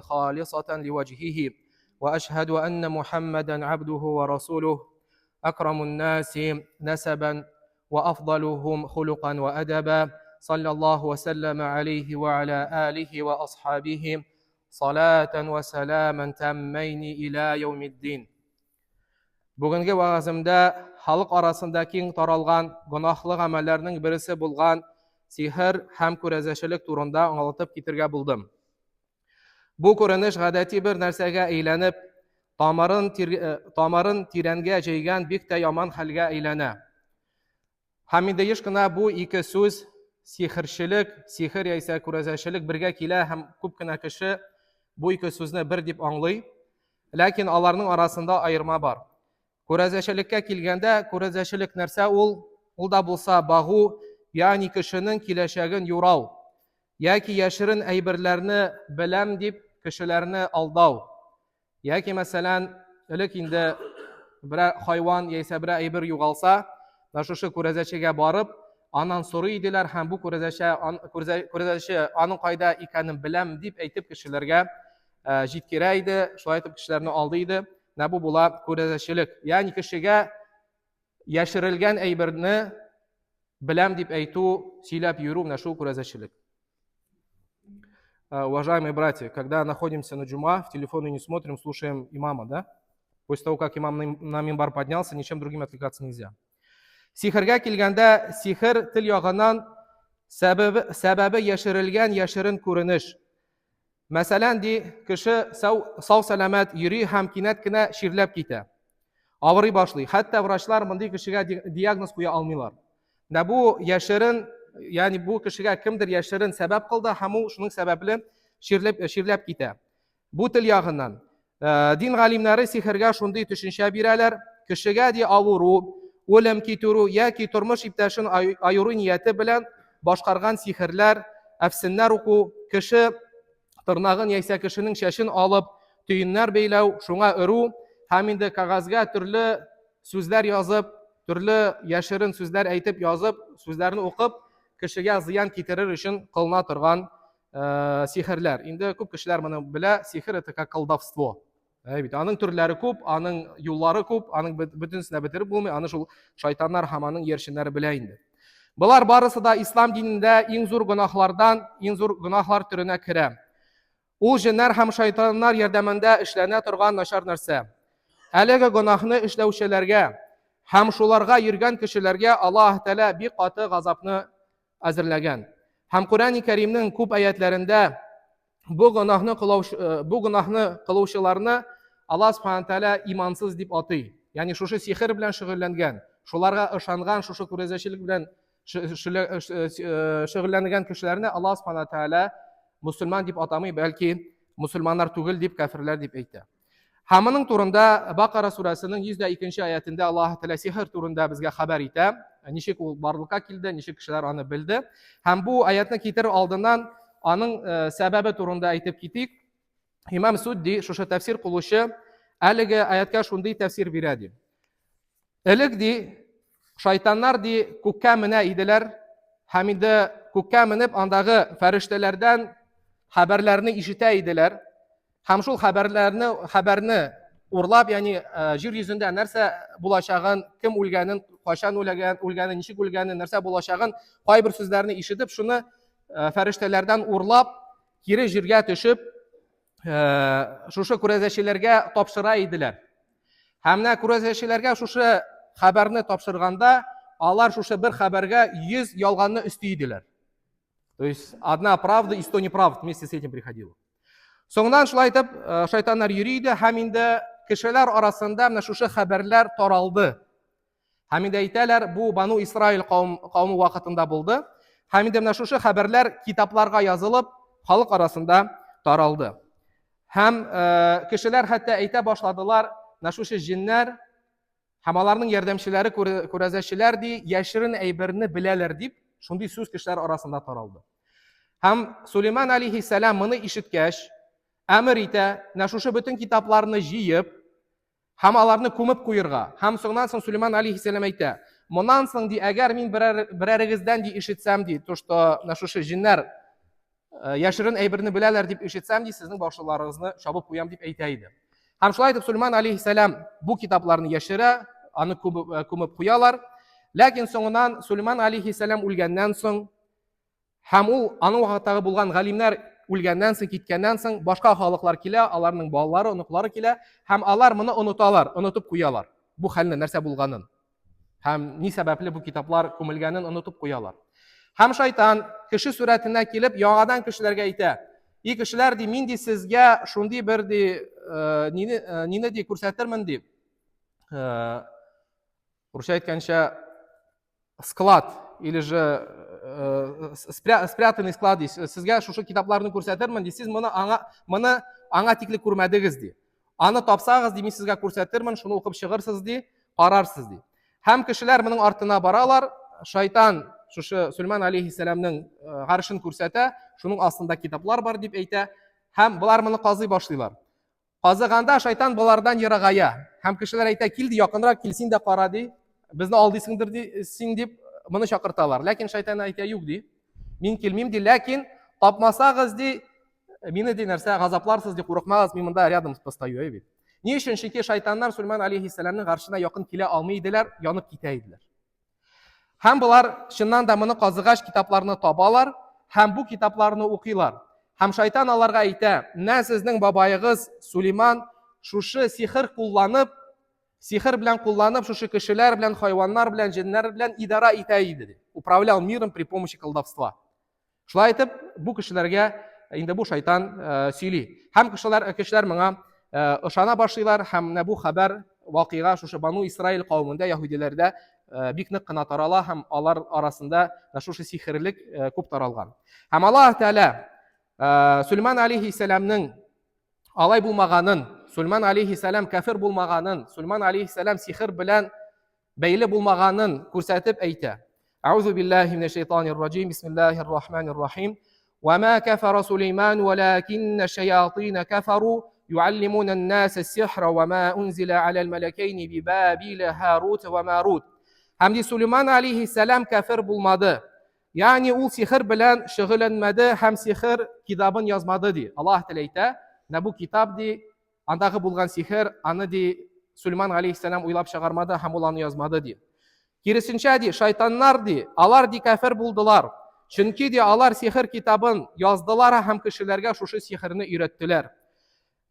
خالصة لوجهه وأشهد أن محمدا عبده ورسوله أكرم الناس نسبا وأفضلهم خلقا وأدبا صلى الله وسلم عليه وعلى آله وأصحابه صلاة وسلاما تامين إلى يوم الدين. Бүгенге вәгаземдә халык арасында киң таралган гөнаһлы гамәлләрнең берсе булган сихер һәм күрәзәчелек турында аңлатып китергә булдым. Бу күренеш гадәти бер нәрсәгә әйләнеп, тамырын, тир, э, тамырын тирәнгә җәйгән бик тә яман хәлгә әйләнә. Һәм инде еш кына бу ике сүз сихерчелек, сихер яисә күрәзәчелек бергә килә һәм күп кенә кеше бу ике сүзне бер дип аңлый. Ләкин аларның арасында аерма бар. Күрәзәчелеккә килгәндә, күрәзәчелек нәрсә ул? Ул да булса багу, ягъни кешенең киләчәген юрау, яки яшерен әйберләрне беләм дип кешеләрне алдау. Яки, мәсәлән, элек инде берәр хайван яисә берәр әйбер югалса, менә шушы күрәзәчегә барып, аннан сорый иделәр һәм бу күрәзәче, күрәзәче аның кайда икәнен беләм дип әйтеп кешеләргә э, җиткерә иде, шулай итеп кешеләрне алдый иде. Менә бу була күрәзәчелек. Ягъни кешегә яшерелгән әйберне беләм дип әйтү, сөйләп йөрү, менә шул күрәзәчелек. Уважаемые братья, когда находимся на джума, в телефоны не смотрим, слушаем имама, да? После того, как имам на мимбар поднялся, ничем другим отвлекаться нельзя. Сихергә килгәндә, сихер тел ягыннан сәбәбе, сәбәбе яшерелгән яшерен күренеш. Мәсәлән, ди, кеше сау, сау-сәламәт йөри һәм кинәт кенә чирләп китә. Авырый башлый. Хәтта врачлар мондый кешегә диагноз куя алмыйлар. Менә бу яшерен, ягъни бу кешегә кемдер яшерен сәбәп кылды һәм ул шуның сәбәпле чирләп, чирләп китә. Бу тел ягыннан. Э, дин галимнәре сихергә шундый төшенчә бирәләр, кешегә ди авыру, үлем китерү яки тормыш иптәшен аеру нияте белән башкарган сихерләр, әфсеннәр уку, кеше тырнагын яисә кешенең чәчен алып, төеннәр бәйләү, шуңа өрү һәм инде кәгазьгә төрле сүзләр язып, төрле яшерен сүзләр әйтеп язып, сүзләрне укып, кешегә зыян китерер өчен кылына торган э, сихерләр. Инде күп кешеләр моны белә, сихер это как колдовство. Ә бит аның төрләре күп, аның юллары күп, аның бөтенесенә бетереп булмый, аны шул шайтаннар һәм аның иярченнәре белә инде. Болар барысы да ислам динендә иң зур гөнаһлардан, иң зур гөнаһлар төренә керә. Ул җеннәр һәм шайтаннар ярдәмендә эшләнә торган начар нәрсә. Әлеге гөнаһны эшләүчеләргә һәм шуларга йөргән кешеләргә Аллаһ Тәгалә бик каты газапны әзерләгән. Һәм Коръәни Кәримнең күп аятләрендә бу гөнаһны кылаучы э, бу гөнаһны кылучыларны Аллаһ Субхану тәгалә имансыз дип атый. Ягъни шушы сихер белән шөгыльләнгән, шуларга ышанган, шушы күрәзәчелек белән э, э, шөгыльләнгән кешеләрне Аллаһ Субхану тәгалә мусульман дип атамый, бәлки мусульманнар түгел дип, кәферләр дип әйтә. Һәм моның турында Бакара сүрәсенең 102 аятендә Аллаһ Тәгалә сихер турында безгә хәбәр итә. Ничек ул барлыкка килде, ничек кешеләр аны белде. Һәм бу аятны китерер алдыннан аның э, сәбәбе турында әйтеп китик. Имам Судди, шушы тәфсир кылучы, әлеге аяткә шундый тәфсир бирә ди. Элек ди, шайтаннар ди күккә менә иделәр һәм инде күккә менеп андагы фәрештәләрдән хәбәрләрне ишетә иделәр. Һәм шул хәбәрләрне хәбәрне урлап, ягъни э, җир йөзендә нәрсә булачагын, кем үлгәнен, кайчан үлгән, үлгәнен, ничек үлгәнен, нәрсә булачагын, кайбер сүзләрне ишетеп, шуны э, фәрештәләрдән урлап, кире җиргә төшеп, э, шушы күрәзәчеләргә тапшыра иделәр. Һәм менә күрәзәчеләргә шушы хәбәрне тапшырганда, алар шушы бер хәбәргә 100 ялганны өсти иделәр. То есть одна правда и сто неправд вместе с этим приходила. Соңыннан шулай итеп э, шайтаннар йөри иде һәм инде кешеләр арасында менә шушы хәбәрләр таралды. Һәм инде әйтәләр, бу Бану Исраил кавымы вакытында булды. Һәм инде менә шушы хәбәрләр китапларга язылып, халык арасында таралды. Һәм э, кешеләр хәтта әйтә башладылар, менә шушы җиннәр Һәм аларның ярдәмчеләре күрәзәчеләр ди, яшерен әйберне беләләр дип, шундый сүз кешеләр арасында таралды. Һәм Сулейман алейхиссәлам моны ишеткәч, әмер итә, менә шушы бөтен китапларны җыеп, һәм аларны күмеп куерга. Һәм соңнан соң Сулейман алейхиссәлам әйтә, моннан соң ди, әгәр мин берәр, берәрегездән ди ишетсәм ди, то что менә шушы җиннәр Яшерен әйберне беләләр дип ишетсәм, ди, сезнең башларыгызны чабып куям дип әйтә иде. Һәм шулай итеп Сулейман алейхиссәлам бу китапларны яшерә, аны күмеп куялар. Ләкин соңыннан Сулейман алейхиссәлам үлгәннән соң һәм ул аның вакыттагы булган галимнәр үлгәннән соң, киткәннән соң башка халыклар килә, аларның балалары, оныклары килә һәм алар моны оныталар, онытып куялар. Бу хәлне нәрсә булганын һәм ни сәбәпле бу китаплар күмелгәнен онытып куялар. Һәм шайтан кеше сурәтенә килеп яңадан кешеләргә әйтә: "И кешеләр, ди, мин ди сезгә шундый бер ди, нине ди күрсәтермен ди. Русча әйткәнчә, склад или же спрятанный склад ди. Сезгә шушы китапларны күрсәтермен ди. Сез моны аңа тикле күрмәдегез ди. Аны тапсагыз ди, мин сезгә күрсәтермен, шуны укып чыгырсыз ди, карарсыз ди. Һәм кешеләр моның артына баралар. Шайтан шушы Сөлман алейхиссәламның гаршын күрсәтә, шуның астында китаплар бар дип әйтә. Һәм болар моны казый башлыйлар. Казыганда шайтан болардан ерагая. Һәм кешеләр әйтә, кил ди, якынрак кил, син дә кара ди. Безне алдыйсыңдыр ди, син дип моны чакырталар. Ләкин шайтан әйтә, юк ди. Мин килмим ди, ләкин тапмасагыз ди, мине ди нәрсә газапларсыз ди, курыкмагыз, мин монда рядом постою, әй бит. Ни өчен? Чөнки шайтаннар Сөлман алейхиссәламның гаршына якын килә алмый иделәр, янып китә иделәр. Һәм болар чыннан да моны казыгач китапларны табалар һәм бу китапларны укыйлар. Һәм шайтан аларга әйтә: "Менә сезнең бабаегыз Сулейман шушы сихер кулланып, сихер белән кулланып, шушы кешеләр белән, хайваннар белән, җеннәр белән идара итә иде", ди. Управлял миром при помощи колдовства. Шулай итеп, бу кешеләргә инде бу шайтан сөйли. Һәм кешеләр моңа ышана башлыйлар һәм менә бу хәбәр вакыйга шушы Бану Исраил кавемендә, яһүдиләрдә бик нык кына тарала һәм алар арасында менә шушы сихерлек күп таралган. Һәм Аллаһ Тәгалә Сөлман алейхиссәламның алай булмаганын, Сөлман алейхиссәлам кәфер булмаганын, Сөлман алейхиссәлам сихер белән бәйле булмаганын күрсәтеп әйтә. Әүзу биллаһи минәш шайтанир раҗим. Бисмиллаһир рахманир рахим. Ва ма кафара Сулейман валакинна шаятин кафару юаллимуна ан-наса ас-сихра ва ма унзила аля ал-малакайни би Бабил Һарут ва Марут. Һәм ди Сулейман алейхиссалам кафир булмады. Ягъни ул сихер белән шөгыльләнмәде һәм сихер китабын язмады ди. Аллаһ Тәгалә әйтә, менә бу китап ди, андагы булган сихер, аны ди Сулейман алейхиссалам уйлап чыгармады һәм ул аны язмады ди. Киресенчә ди, шайтаннар ди, алар ди кәфер булдылар. Чөнки ди алар сихер китабын яздылар һәм кешеләргә шушы сихерне өйрәттеләр.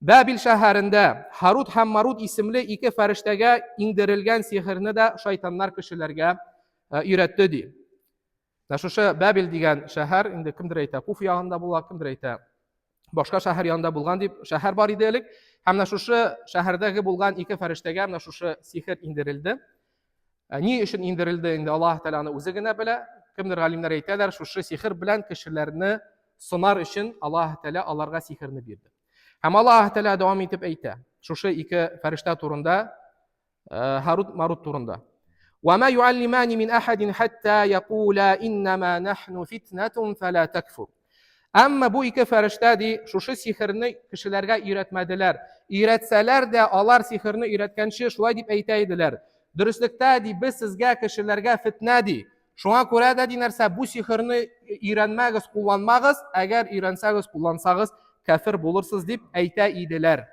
Бәбил шәһәрендә Харут һәм Марут исемле ике фәрештәгә иңдерелгән сихерне дә шайтаннар кешеләргә өйрәтте ди. Менә шушы Бәбил дигән шәһәр, инде кемдер әйтә, Куф ягында була, кемдер әйтә, башка шәһәр янында булган дип, шәһәр бар иде элек. Һәм менә шушы шәһәрдәге булган ике фәрештәгә менә шушы сихер индерелде. Ни өчен индерелде, инде Аллаһ Тәгалә аны үзе генә белә. Кемдер галимнәр әйтәләр, шушы сихер белән кешеләрне сынар өчен Аллаһ Тәгалә аларга сихерне бирде. Һәм Аллаһ Тәгалә дәвам итеп әйтә. Шушы ике фәрештә турында Харут Марут турында. وما يعلمان من أحد حتى يقولا إنما نحن فتنة فلا تكفر. Әмма бу ике фәрештә ди, шушы сихерне кешеләргә өйрәтмәделәр. Өйрәтсәләр дә, алар сихерне өйрәткәнче шулай дип әйтә иделәр. Дөреслектә ди, без сезгә кешеләргә фетнә ди. Шуңа күрә дә ди нәрсә, бу сихерне өйрәнмәгез, кулланмагыз, әгәр өйрәнсәгез, куллансагыз, кәфер булырсыз дип әйтә иделәр.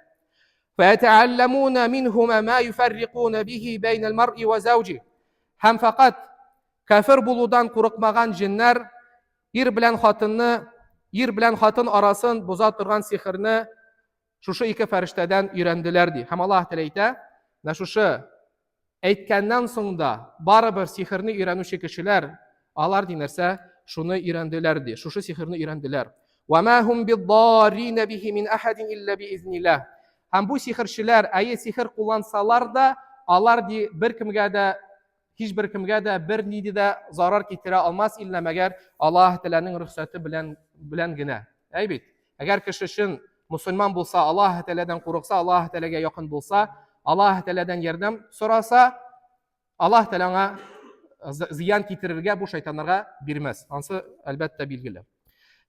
فيتعلمون منهما ما يفرقون به بين المرء وزوجه. Һәм фәкать кафир булудан курыкмаган җеннәр ир белән хатынны, ир белән хатын арасын боза торган сихерне шушы ике фәрештәдән өйрәнделәр ди. Һәм Аллаһ Тәгалә әйтә, менә шушы әйткәннән соң да барыбер сихерне өйрәнүче кешеләр, алар ди нәрсә, шуны өйрәнделәр ди, шушы сихерне өйрәнделәр. Ва ма хум биддаррина бихи мин ахадин илля биизнилlah. Һәм бу сихерчеләр, әйе, сихер куллансалар да, алар ди беркемгә дә, һичбер кемгә дә бер нинди дә зарар китерә алмас, иллә мәгәр Аллаһ Тәгаләнең рөхсәте белән генә. Әй бит. Әгәр кеше чын мусульман булса, Аллаһ Тәгаләдән курыкса, Аллаһ Тәгаләгә якын булса, Аллаһ Тәгаләдән ярдәм сораса, Аллаһ Тәгалә аңа зыян китерергә бу шайтаннарга бирмәс. Ансы әлбәттә билгеле.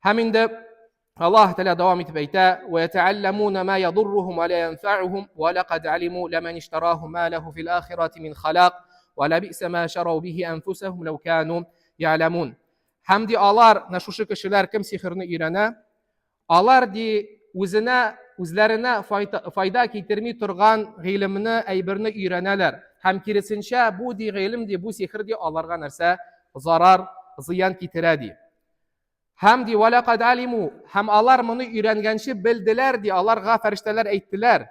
Һәм инде Аллаһ Тәгалә дәвам итеп әйтә: "Ва ятаалламуна ма ядуррухум ва ла янфаухум ва лакад алиму ламан иштараху ма лаху фил ахирати мин халак ва лабиса ма шарау бихи анфусахум лау кану я'ламун". Һәм ди алар, менә шушы кешеләр кем сихерне өйрәнә, алар ди үзенә, үзләренә файда китерми торган гыйлемне, әйберне өйрәнәләр. Һәм киресенчә, бу ди гыйлем ди, бу сихер ди аларга нәрсә? Зарар, зыян китерә ди. Һәм ди валакад алиму, һәм алар моны өйрәнгәнче белделәр ди, аларга фәрештәләр әйттеләр.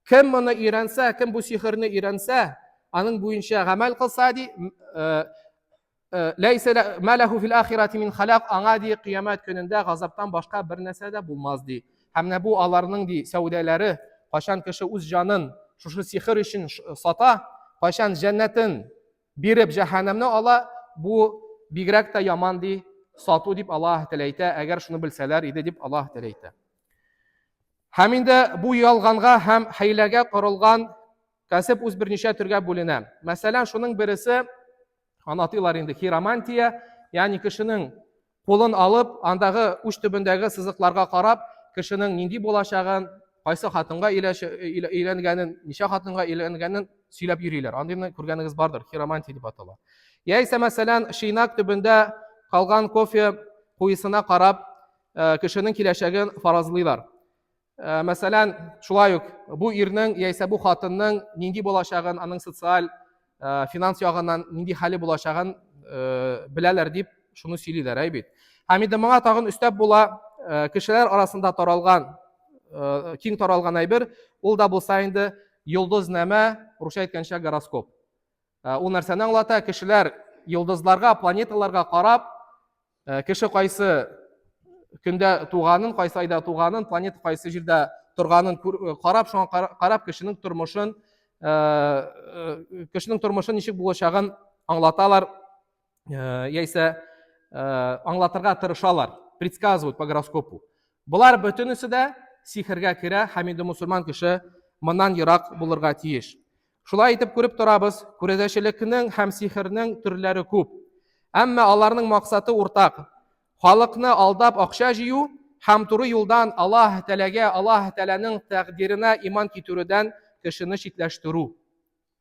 Кем моны өйрәнсә, кем бу сихерне өйрәнсә, аның буенча гамәл кылса ди, ләйсә ма ләху фил ахирати мин халак, аңа ди кыямәт көнендә газаптан башка бер нәрсә дә булмас ди. Һәм менә бу аларның ди сәүдәләре, кайчан кеше үз җанын шушы сихер өчен сата, кайчан җәннәтен биреп җәһәннәмне ала, бу бигрәк тә яман ди сату дип Аллаһ Тәгалә әйтә, әгәр шуны белсәләр иде дип Аллаһ Тәгалә әйтә. Һәм инде бу ялганга һәм хәйләгә корылган кәсеп үз берничә төргә бүленә. Мәсәлән, шуның бересе, аны атыйлар инде хиромантия, ягъни кешенең кулын алып, андагы уч төбендәге сызыкларга карап, кешенең нинди булачагын, кайсы хатынга өйләнгәнен, ничә хатынга өйләнгәнен сөйләп йөриләр. Андыйны күргәнегез бардыр, хиромантия дип атала. Яисә, мәсәлән, шыйнак төбендә калган кофе куесына карап, кешенең киләчәген фаразлыйлар. Мәсәлән, шулай ук бу ирнең яисә бу хатынның нинди булачагын, аның социаль, финанс ягыннан нинди хәле булачагын беләләр дип шуны сөйлиләр, әй бит. Һәм инде моңа тагын өстәп була, кешеләр арасында таралган, киң таралган әйбер, ул да булса инде йолдызнамә, русча әйткәнчә гороскоп. Ул нәрсәне аңлата? Кешеләр йолдызларга, планеталарга карап, кеше кайсы көндә туганын, кайсы айда туганын, планета кайсы җирдә торганын карап, шуңа карап кешенең тормышын, кешенең тормышы ничек булачагын аңлаталар, яисә аңлатырга тырышалар, предсказывают по гороскопу. Болар бөтенесе дә сихергә керә һәм инде мусульман кеше моннан ерак булырга тиеш. Шулай итеп күреп торабыз, күрәзәчелекнең һәм сихернең төрләре күп. Әмма аларның максаты уртак. Халыкны алдап акча җыю һәм туры юлдан Аллаһ Тәгаләгә, Аллаһ Тәгаләнең тәкъдиренә иман китерүдән кешене читләштерү.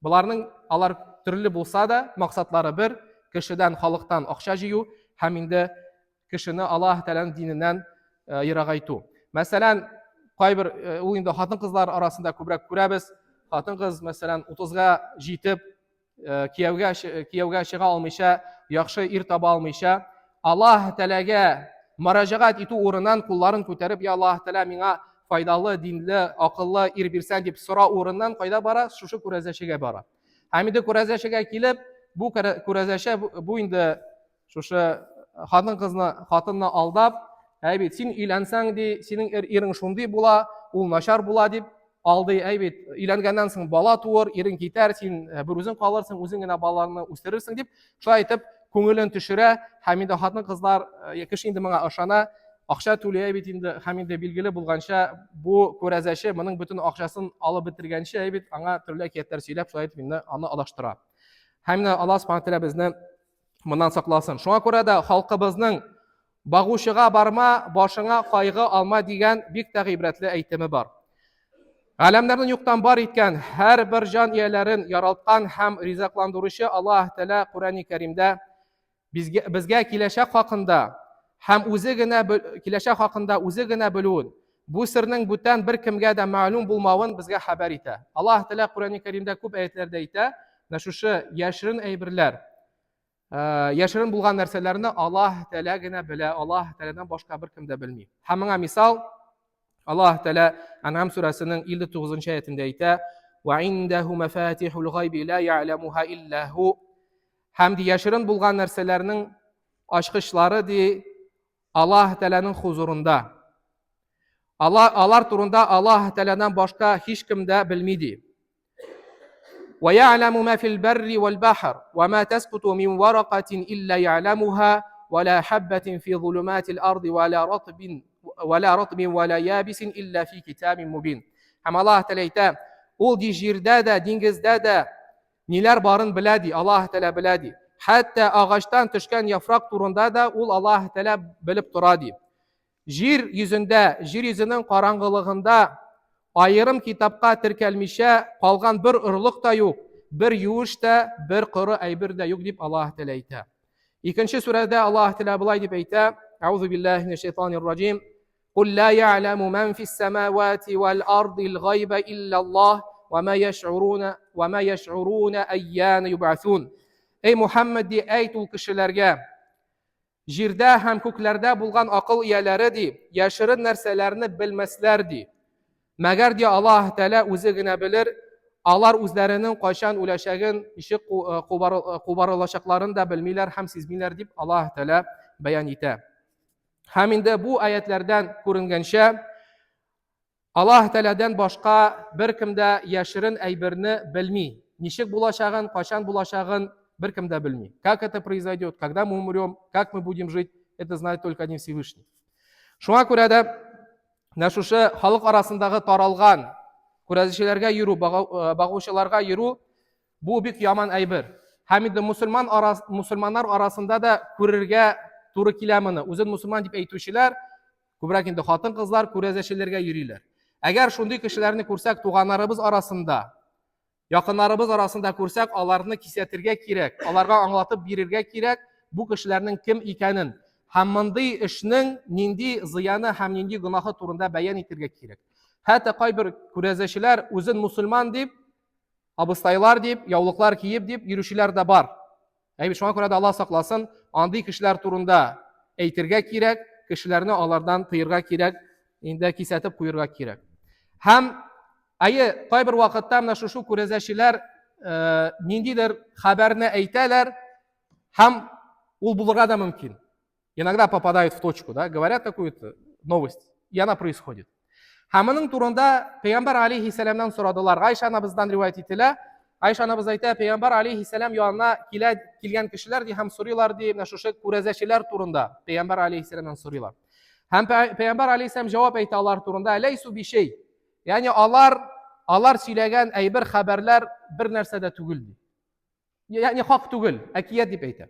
Боларның алар төрле булса да, максатлары бер, кешедән, халыктан акча җыю һәм инде кешене Аллаһ Тәгаләнең диненнән э, ерагайту. Мәсәлән, кайбер э, ул инде хатын-кызлар арасында күбрәк күрәбез. Хатын-кыз, мәсәлән, 30-га җитеп, э, кияүгә кияүгә чыга алмыйча, яхшы ир таба алмыйча, Аллаһ Тәгаләгә мөрәҗәгать итү урыннан кулларын күтәреп, я Аллаһ Тәгалә, миңа файдалы, динле, акыллы ир бирсәң дип сорау урыннан кайда бара? Шушы күрәзәчегә бара. Һәм инде күрәзәчегә килеп, бу күрәзәче бу инде Шушы хатын кызны, хатынны алдап, әй бит, син өйләнсәң ди, синең ирең шундый була, ул начар була дип алдый, әй бит, өйләнгәннән соң бала туыр, ирең китәр, син э, бер үзең калырсың, үзең генә балаларны үстерерсең дип, шулай итеп күңелен төшерә һәм инде хатын кызлар, э, кеше инде моңа ышана, акча түли бит инде һәм инде билгеле булганча, бу күрәзәче моның бөтен акчасын алып бетергәнче, әй бит, аңа төрле әкиятләр сөйләп, шулай итеп инде аны адаштыра. Һәм инде Аллаһ субхана тәгалә безне моннан сакласын. Шуңа күрә дә халкыбызның багучыга барма, башыңа кайгы алма дигән бик тә гыйбрәтле әйтеме бар. Галәмнәрне юктан бар иткән, һәрбер җан ияләрен яралткан һәм ризакландыручы Аллаһ Тәгалә Коръәни Кәримдә безгә, безгә киләчәк хакында һәм үзе генә киләчәк хакында үзе генә белүен, бу сернең бүтән бер кемгә дә мәгълүм булмавын безгә хәбәр итә. Аллаһ Тәгалә Коръәни Кәримдә күп аятьләрдә әйтә, менә шушы яшерен әйберләр, яшерен булган нәрсәләрне Аллаһ Тәгалә генә белә, Аллаһ Тәгаләдән башка беркем дә белми. Һәм моңа мисал Аллаһ Тәгалә Ан'ам сүрәсенең 59 аятендә әйтә: "Ва индәһу мафатихул гайби ла я'ламуха илля ху." Һәм ди яшерен булган нәрсәләрнең ачкычлары ди Аллаһ Тәгаләнең хузурында. Алла, алар турында Аллаһ Тәгаләдән башка һичкем дә белми ди. ويعلم ما في البر والبحر وما تسقط من ورقة إلا يعلمها ولا حبة في ظلمات الأرض ولا رطب ولا رطب ولا يابس إلا في كتاب مبين. Һәм Аллаһ Тәгалә әйтә, ул ди җирдә дә, диңгездә дә Ниләр барын белә ди, Аллаһ Тәгалә белә ди. Хәтта агачтан төшкән яфрак турында да ул Аллаһ Тәгалә белеп тора ди. Җир йөзендә, җир йөзенең караңгылыгында аерым китапка теркәлмичә калган бер орлык та юк, бер юеш тә, бер коры әйбер дә юк дип Аллаһ Тәгалә әйтә. Икенче сүрәдә Аллаһ Тәгалә болай дип әйтә: Аузу биллаһи минәш шайтанир раҗим. Кул ла я'ламу ман фис самавати вал ардил гайба иллаллаһ ва ма яш'уруна ва ма яш'уруна айяна юб'асун. Эй Мухаммад ди, әйт ул кешеләргә, җирдә һәм күкләрдә булган акыл ияләре ди, яшерен нәрсәләрне белмәсләр ди. Мәгәр ди Аллаһ Тәгалә үзе генә белер, алар үзләренең кайчан үләчәген, ничек э, э, кубарылачакларын да белмиләр һәм сизмиләр дип Аллаһ Тәгалә бәян итә. Һәм инде бу аятләрдән күренгәнчә, Аллаһ Тәгаләдән башка беркем дә яшерен әйберне белми. Ничек булачагын, кайчан булачагын беркем дә белми. Как это произойдет, когда мы умрем, как мы будем жить, это знает только один Всевышний. Шуңа күрә дә менә шушы халык арасындагы таралган күрәзәчеләргә йөрү, э, багучыларга йөрү бу бик яман әйбер. Һәм инде мусульман арас, мусульманнар арасында да күрергә туры килә моны. Үзен мусульман дип әйтүчеләр, күбрәк инде хатын-кызлар күрәзәчеләргә йөриләр. Әгәр шундый кешеләрне күрсәк туганнарыбыз арасында, Якыннарыбыз арасында күрсәк, аларны кисәтергә кирәк, аларга аңлатып бирергә кирәк бу кешеләрнең кем икәнен һәм мондый эшнең нинди зыяны һәм нинди гөнаһы турында бәян итергә кирәк. Хәтта кайбер күрәзәчеләр үзен мусульман дип, абыстайлар дип, яулыклар киеп дип йөрүчеләр дә бар. Әйе, шуңа күрә дә Алла сакласын, андый кешеләр турында әйтергә кирәк, кешеләрне алардан тыерга кирәк, инде кисәтеп куерга кирәк. Һәм әйе, кайбер вакытта менә шушы күрәзәчеләр э, ниндидер хәбәрне әйтәләр һәм ул булырга да мөмкин. Иногда попадают в точку, да, говорят какую-то новость, и она происходит. Һәм моның турында Пәйгамбәр алейхиссәламнан сорадылар. Гайша анабыздан риваять ителә. Айша анабыз әйтә, Пәйгамбәр алейхиссәлам янына килә килгән кешеләр ди һәм сорыйлар ди, менә шушы күрәзәчеләр турында Пәйгамбәр алейхиссәламнан сорыйлар. Һәм Пәйгамбәр алейхиссәлам җавап әйтә алар турында, ләйсу бишей. Ягъни алар алар сөйләгән әйбер хәбәрләр бер нәрсә дә түгел ди. Ягъни хак түгел, әкият дип әйтә.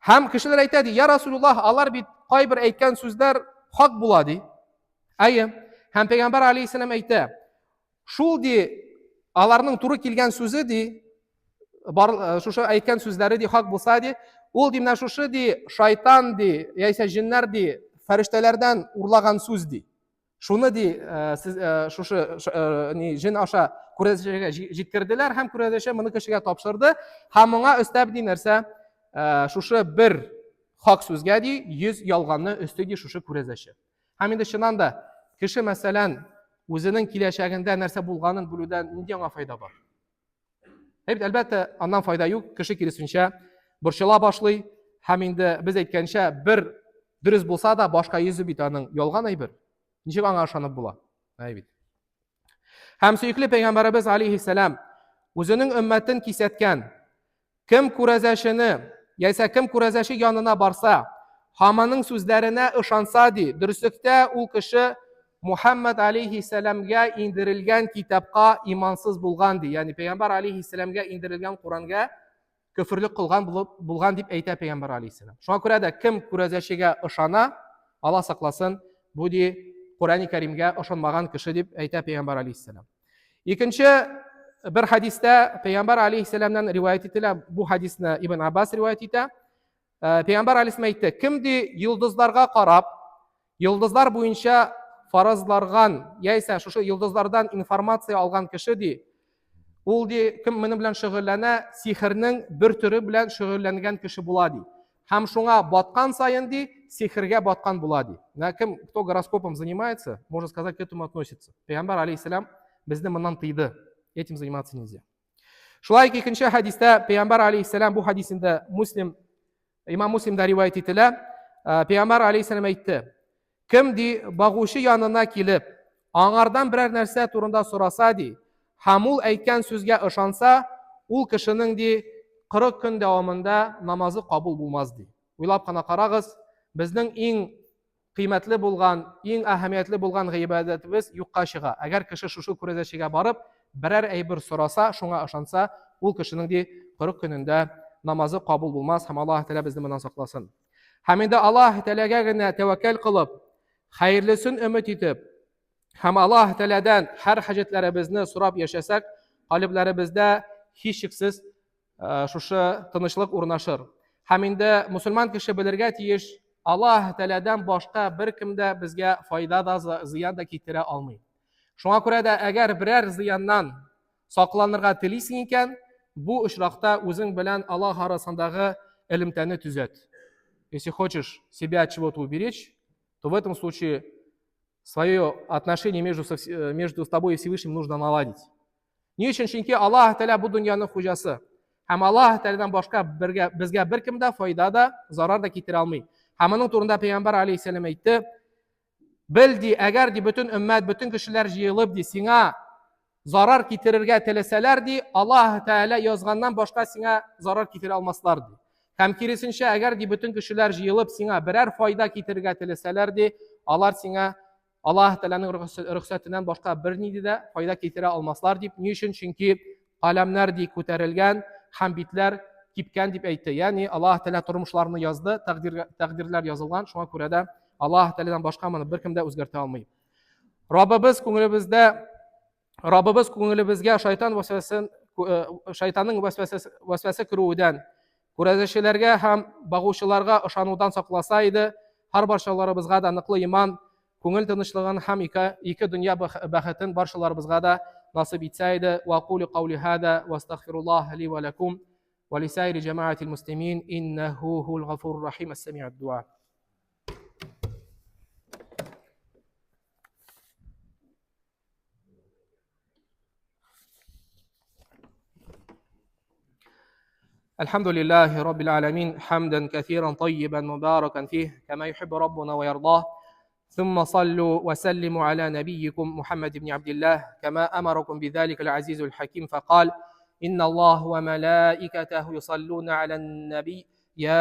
Һәм кешеләр әйтә ди, я Расулуллаһ, алар бит кайбер әйткән сүзләр хак була ди. Әйе. Һәм пәйгамбәр алейхиссалам әйтә, шул ди, аларның туры килгән сүзе ди, бар э, шушы әйткән сүзләре ди хак булса ди, ул ди менә шушы ди шайтан ди, яисә җеннәр ди, фәрештәләрдән урлаган сүз ди. Шуны ди, э, сез э, шушы э, ни җен аша күрәзәчегә җиткерделәр һәм күрәзәче моны кешегә тапшырды һәм моңа өстәп ди нәрсә, шушы бер хак сүзгә ди 100 ялганны өсти ди шушы күрәзәче. Һәм инде чыннан да кеше мәсәлән үзенең киләчәгендә нәрсә булганын белүдән нинди аңа файда бар? Әйбит, әлбәттә, аннан файда юк, кеше киресенчә борчыла башлый һәм инде без әйткәнчә, бер дөрес булса да, башка йөзе бит аның ялган әйбер. Ничек аңа ышанып була? Әйбит. Һәм сөекле пәйгамбәребез алейхиссәлам үзенең өммәтен кисәткән, Кем күрәзәчене, яисә кем күрәзәче янына барса, һәм аның сүзләренә ышанса, ди, дөреслектә ул кеше Мухаммад алейхиссәламгә индерелгән китапка имансыз булган, ди. Ягъни пәйгамбәр алейхиссәламгә индерелгән Коръәнгә көферлек кылган булып булган дип әйтә пәйгамбәр алейхиссәлам. Шуңа күрә дә кем күрәзәчегә ышана, Алла сакласын, бу ди Коръәни Кәримгә ышанмаган кеше дип әйтә пәйгамбәр алейхиссәлам. Икенче бер хадистә пәйгамбәр алейхиссәламнан риваять ителә, бу хадисны Ибн Аббас риваять итә. Э, пәйгамбәр алейхиссәлам әйтте, кем ди йолдызларга карап, йолдызлар буенча фаразларган, яисә шушы йолдызлардан информация алган кеше ди, ул ди, кем моның белән шөгыльләнә, сихернең бер төре белән шөгыльләнгән кеше була ди. Һәм шуңа баткан саен ди, сихергә баткан була ди. Менә кем, кто гороскопом занимается, можно сказать, к этому относится. Пәйгамбәр алейхиссәлам безне моннан тыйды. Этим заниматься нельзя. Шулай ук икенче хәдистә Пәйгамбәр алейхиссәлам бу хәдисендә Муслим, имам Муслимда риваять ителә. Э, Пәйгамбәр алейхиссәлам әйтте: Кем ди багучы янына килеп, аңардан берәр нәрсә турында сораса ди, һәм ул әйткән сүзгә ышанса, ул кешенең ди 40 көн дәвамында намазы кабул булмас ди. Уйлап кына карагыз, безнең иң кыйммәтле булган, иң әһәмиятле булган гыйбадәтебез юкка чыга. Әгәр кеше шушы күрәзәчегә барып, берәр әйбер сораса, шуңа ышанса, ул кешенең ди 40 көнендә намазы кабул булмас һәм Аллаһ Тәгалә безне моннан сакласын. Һәм инде Аллаһ Тәгаләгә генә тәвәккәл кылып, хәерлесен өмет итеп, һәм Аллаһ Тәгаләдән һәр хаҗәтләребезне сорап яшәсәк, калебләребездә һичшиксез э, шушы тынычлык урнашыр. Һәм инде мусульман кеше белергә тиеш, Аллаһ Тәгаләдән башка беркем дә безгә файда да, зыян да китерә алмый. Шуңа күрә дә әгәр берәр зыяннан сакланырга телисең икән, бу очракта үзең белән Аллаһ арасындагы элемтәне төзәт. Если хочешь себя от чего-то уберечь, то в этом случае свое отношение между тобой и Всевышним нужно наладить. Ни өчен? Чөнки Аллаһ Тәгалә бу дөньяның хуҗасы. Һәм Аллаһ Тәгаләдән башка бергә, безгә беркем дә файда да, зарар да китерә алмый. Һәм моның турында Пәйгамбәр алейһиссәлам әйтте. Бел ди, әгәр ди бөтен өммәт, бөтен кешеләр җыелып ди, сиңа зарар китерергә теләсәләр ди, Аллаһ Тәгалә язганнан башка сиңа зарар китерә алмаслар ди. Һәм киресенчә, әгәр ди бөтен кешеләр җыелып сиңа берәр файда китерергә теләсәләр ди, алар сиңа Аллаһ Тәгаләнең рөхсәтеннән башка бернинди дә файда китерә алмаслар дип. Ни өчен? Чөнки каләмнәр ди күтәрелгән һәм битләр кипкән дип әйтте. Ягъни Аллаһ Тәгалә тормышларны язды, тәкъдир, тәкъдирләр язылган. Шуңа күрә дә Аллаһ Тәгаләдән башка моны беркем дә үзгәртә алмый. Раббыбыз күңелебездә Раббыбыз күңелебезгә шайтан вәсвәсен шайтанның вәсвәсәсе вәсвәсе керүедән, күрәзәчеләргә һәм багучыларга ышанудан сакласа иде, һәр барчаларыбызга да ныклы иман, күңел тынычлыгын һәм ике, ике дөнья бәхетен барчаларыбызга да насыйп итсә иде. Ва кулю каули хада ва астагфируллаһ ли ва лакум ва лисаири җәмәгатил муслимин иннәһу хул гафурур рахим. Әс-сәми'уд дуа. الحمد لله رب العالمين حمدا كثيرا طيبا مباركا فيه كما يحب ربنا ويرضاه ثم صلوا وسلموا على نبيكم محمد بن عبد الله كما امركم بذلك العزيز الحكيم فقال ان الله وملائكته يصلون على النبي يا